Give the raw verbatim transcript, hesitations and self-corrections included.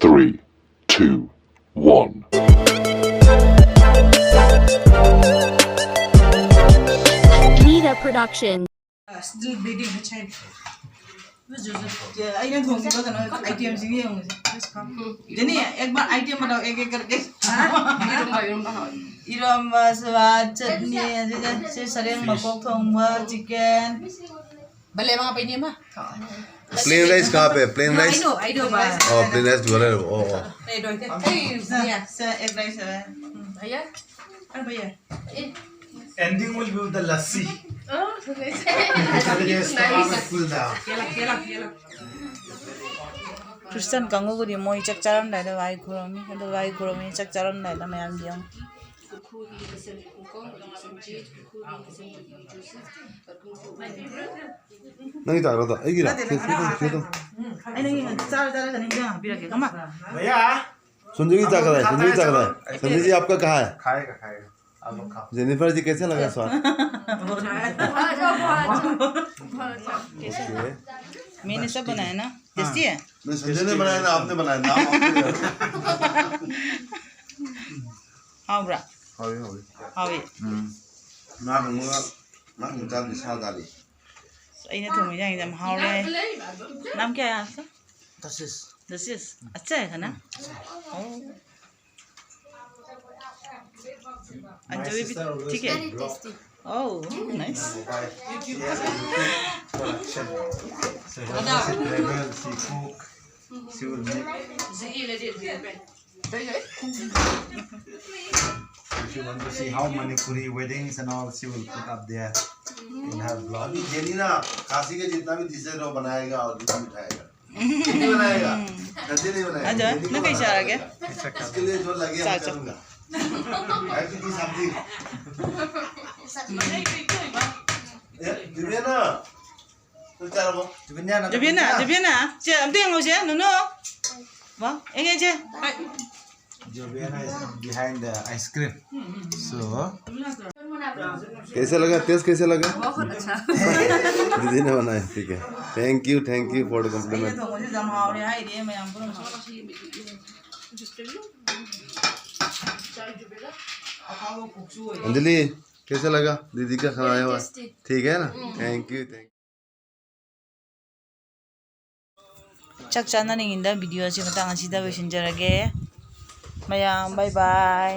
Three, two, one. Nida Production. Still bleeding the child. ꯑꯩꯅ ꯊꯣꯡꯈꯤꯕ ꯀꯩꯅꯣ, item ꯁꯤꯡ ꯌꯦꯡꯉꯨꯁꯦ꯫ ꯖꯦꯅꯤ, ꯑꯦꯛ ꯕꯥꯔ item ꯕꯇꯥꯎ, ꯑꯦꯛ ꯑꯦꯛ ꯀꯔꯀꯦ꯫ ꯏꯔꯣꯝꯕ, ꯏꯔꯣꯝꯕ ꯍꯥꯎꯋꯤ꯫ ꯏꯔꯣꯝꯕ, ꯁꯂꯥꯗ, ꯆꯠꯅꯤ, ꯑꯗꯨꯒ ꯁꯤ ꯁꯔꯦꯡ ꯃꯀꯣꯛ ꯊꯣꯡꯕ, chicken꯫ ꯕꯂꯦ ꯃꯉꯥ ꯄꯩꯅꯦ ꯑꯃ꯫ Plain rice कहाँ पे है? Plain rice? I know, I know, but ꯑꯣ, plain rice बोले। ꯑꯣ, ꯑꯣ꯫ ꯑꯩ ꯂꯣꯏꯈ꯭ꯔꯦ꯫ ꯑꯩ, ꯁꯦ, yeah꯫ ꯁꯦ, egg rice ꯍꯥꯏꯕ꯫ ꯎꯝ, ꯚꯩꯌꯥ꯫ ꯑ, ꯚꯩꯌꯥ꯫ ꯑꯦ꯫ Ending will be with the lassi꯫ ꯑ, nice꯫ Nice꯫ Cool down꯫ ꯌꯦꯂꯛ, ꯌꯦꯂꯛ, ꯌꯦꯂꯛ꯫ ꯈ꯭ꯔꯤꯁꯇꯥꯟ ꯀꯥꯡꯕꯨꯒꯤꯗꯤ ꯃꯣꯏ ꯆꯥꯛ ꯆꯥꯔꯝꯗꯥꯏꯗ ꯋꯥꯏ ꯈꯨꯔꯝꯃꯤ꯫ ꯑꯗꯨ ꯋꯥꯏ ꯈꯨꯔꯝꯃꯤ, ꯆꯥꯛ ꯆꯥꯔꯝꯗꯥꯏꯗ ꯃꯌꯥꯝ ꯌꯦꯡꯉꯨ꯫ ꯅꯪꯒꯤ ꯇꯥꯔꯣꯗ, ꯑꯩꯒꯤꯔ? ꯅꯠꯇꯦ, ꯁꯤ, ꯁꯤ, ꯁꯤ, ꯁꯤ, ꯁꯤ꯫ ꯑꯩ ꯅꯪꯒꯤ ꯆꯥꯔ ꯆꯥꯔꯒ ꯅꯪ ꯏꯟꯖꯥꯡ ꯍꯥꯞꯄꯤꯔꯛꯀꯦ꯫ ꯀꯃ? भैया। संजू जी क्या कर रहा है? संजू जी क्या कर रहा है? संजू जी आपका कहाँ है? खाएगा, खाएगा। आप लोग खाओ। जेनिफर जी कैसे लगा स्वाद? OK। मैंने सब बनाया ना? टेस्टी है? नहीं, संजय ने बनाया ना, आपने बनाया ना, आप आपने बनाया। हाँ, ब्रा। हाँ, हाँ। हाँ, ये। हम्म। ना, ना, ना, ना, ना, ना, ना। ꯑꯩꯅ ꯊꯣꯡꯕ ꯏꯟꯖꯥꯡꯁꯦ ꯌꯥꯝ ꯍꯥꯎꯔꯦ꯫ नाम क्या है आपका? दसिस। दसिस। अच्छा है खाना? ओह। अंजलि भी ठीक है? Very tasty। Oh, nice। Production। So, she travel, she cook, she will make। If you want to see how Manipuri weddings and all, she will put up there in her blog। अभी jenny ना काशी के जितना भी dishes वो बनाएगा और भी बनाएगा। नहीं बनाएगा, गंदे नहीं बनाएगा। अच्छा, जेनी को ना कहीं से आ बनाएगा। गया? इसके लिए जो लगे हम चाचा। करूँगा। I have to do something। ए, दिव्या ना, ꯆꯠꯆꯔꯕꯣ? ꯖꯨꯕꯤꯟꯗ꯭ꯔꯅ ꯖꯨꯕꯤꯟꯗ꯭ꯔ, ꯖꯨꯕꯤꯟꯗ꯭ꯔ, ꯁꯦ ꯑꯝꯇ ꯌꯦꯡꯉꯨꯁꯦ, ꯅꯨꯅꯨ꯫ ꯋꯥ, ꯌꯦꯡꯉꯦ, ꯁꯦ꯫ जो भी है ना, behind the ice cream. So, कैसे लगा? टेस्ट कैसे लगा? बहुत अच्छा। दीदी ने बनाया, ठीक है। Thank you, thank you for the compliment. ꯑꯩꯅ ꯊꯣꯡꯕꯁꯦ ꯌꯥꯝ ꯍꯥꯎꯔꯦ ꯍꯥꯏꯔꯦ ꯃꯌꯥꯝ ꯄꯨꯝꯅꯃꯛ꯫ अंजलि, कैसे लगा दीदी का खाना आया हुआ? ठीक है ना? Thank you, thank you. ꯆꯥꯛ ꯆꯥꯅꯔꯤꯉꯩꯗ ꯚꯤꯗꯤꯑꯣꯁꯦ ꯃꯇꯥꯡ ꯑꯁꯤꯗ ꯂꯣꯏꯁꯤꯟꯖꯔꯒꯦ꯫ ꯃꯌꯥꯝ ꯕꯥꯏ ꯕꯥꯏ꯫